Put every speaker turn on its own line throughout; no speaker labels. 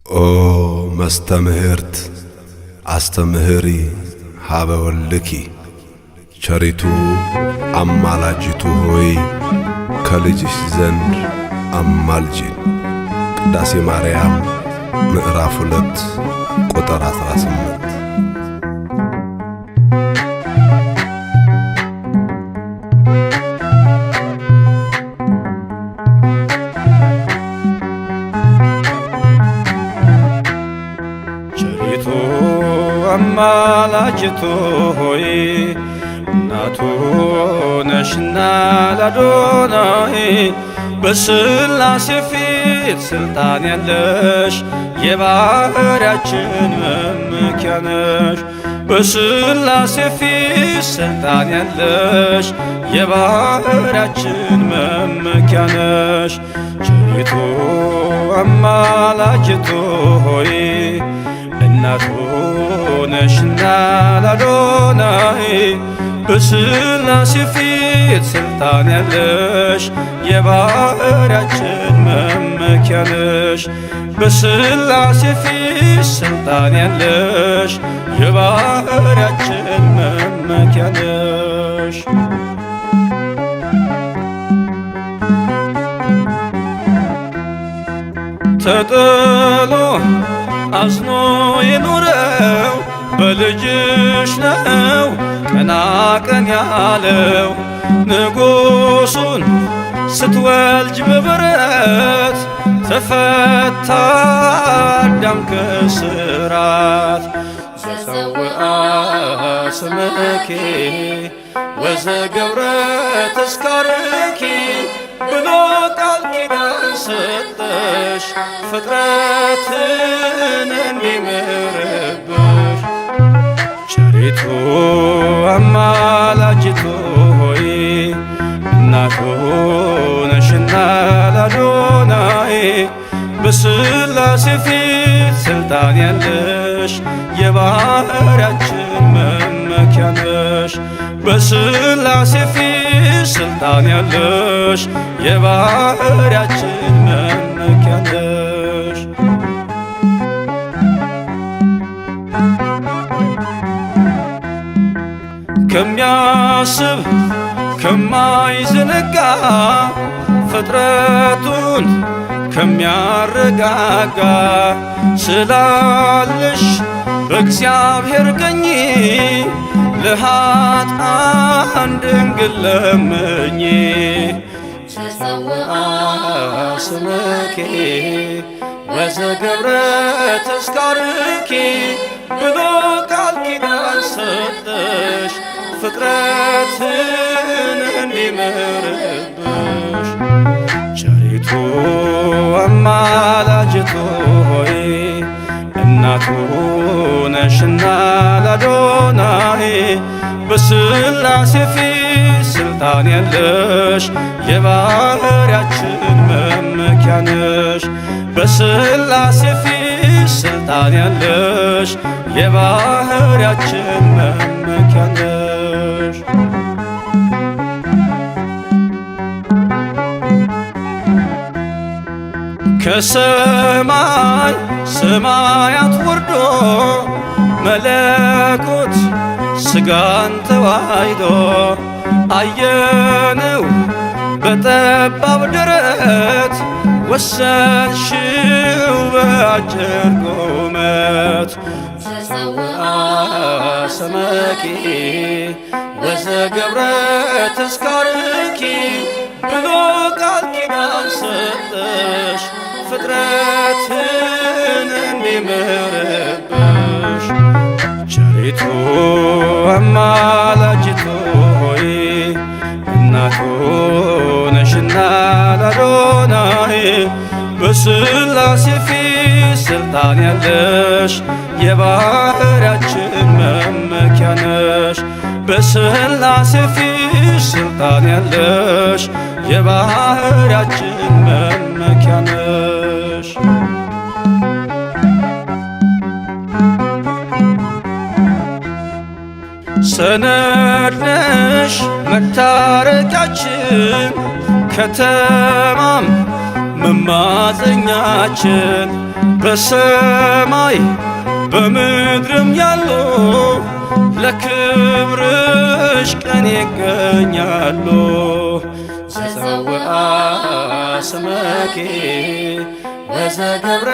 ኦ መስተምህርት አስተምህሪ ኀበ ወልድኪ፣ ቸሪቱ አማላጅቱ ሆይ ከልጅሽ ዘንድ አማልጂን። ቅዳሴ ማርያም ምዕራፍ 2 ቁጥር 18።
ቸሪቱ አማላጅቱ ሆይ እናቱ ነሽና ላዶናይ በሥላሴ ፊት ስልጣን ያለሽ የባሕርያችን መመኪያ ነሽ። በሥላሴ ፊት ስልጣን ያለሽ የባሕርያችን መመኪያ ነሽ። ቸሪቱ አማላጅቱ ሆይ እናቱ ነሽና ላዶናይ በሥላሴ ፊት ስልጣን ያለሽ የባሕርያችን መመኪያ ነሽ። በሥላሴ ፊት ስልጣን ያለሽ የባሕርያችን መመኪያ ነሽ። ተጥሎ አዝኖ የኖረው በልጅሽ ነው ቀና ቀን ያለው። ንጉሱን ስትወልጅ በበረት ተፈታ አዳም ከስራት። ዘጸውዐ ስምኪ ወዘገብረ ተስካርኪ ብሎ ቃል ኪዳን ሰጠሽ ፍጥረትን እንዲምርብሽ። ቸሪቱ አማላጅቱ ሆይ እናቱ ነሽና ላዶናይ በሥላሴ ፊት ስልጣን ያለሽ የባሕርያችን መመኪያ ነሽ። በሥላሴ ፊት ስልጣን ያለሽ የባሕርያችን መመኪያ ነሽ። ከሚያስብ ከማይዘነጋ ፍጥረቱን ከሚያረጋጋ ስላለሽ በእግዚአብሔር ቀኝ ለኃጥአን ድንግል ለምኚ። ዘጸውዐ ስምኪ ወዘገብረ ተስካርኪ ብሎ ቃል ኪዳን ሰጠሽ ፍጥረትን እንዲምርብሽ። ቸሪቱ አማላጅቱ ሆይ እናቱ ነሽና ላዶናይ በሥላሴ ፊት ስልጣን ያለሽ የባሕርያችን መመኪያ ነሽ። በሥላሴ ፊት ስልጣን ያለሽ የባሕርያችን መመኪያ ነሽ። ከሰማይ ሰማያት ወርዶ መለኮት ሥጋን ተዋሕዶ አየነው በጠባብ ደረት ወሰንሽው በአጭር ቁመት። ዘጸውዐ ስምኪ ወዘገብረ ተስካርኪ ብሎ ቃል ኪዳን ሰጠሽ ፍጥረትን እንዲምርብሽ። ቸሪቱ አማላጅቱ ሆይ እናቱ ነሽና ላዶናይ በሥላሴ ፊት ስልጣን ያለሽ የባሕርያችን መመኪያ ነሽ። በሥላሴ ፊት ስልጣን ያለሽ የባሕርያችን መመኪያ ነሽ። ሰነድ ነሽ መታረቂያችን ከተማም መማፀኛችን። በሰማይ በምድርም ያሉ ለክብርሽ ቀን ይገኛሉ። ዘፀውአ ስመኪ ወዘገብረ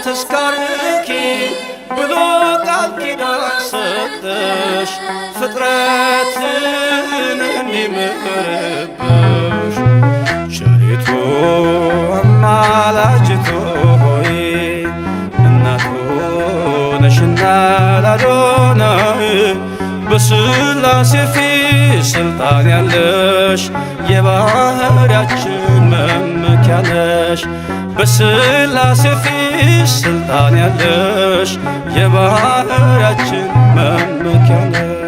ተስካርኪ ብሎ ቃል ኪዳን ሰጠሽ ፍጥረትን እንዲምርብሽ። ቸሪቱ አማላጅቱ ሆይ እናቱ ነሽና ላዶናይ በሥላሴ ፊት ስልጣን ያለሽ የባህርያችን መመኪያ ነሽ። በሥላሴ ፊት ስልጣን ያለሽ የባህርያችን መመኪያ ነሽ።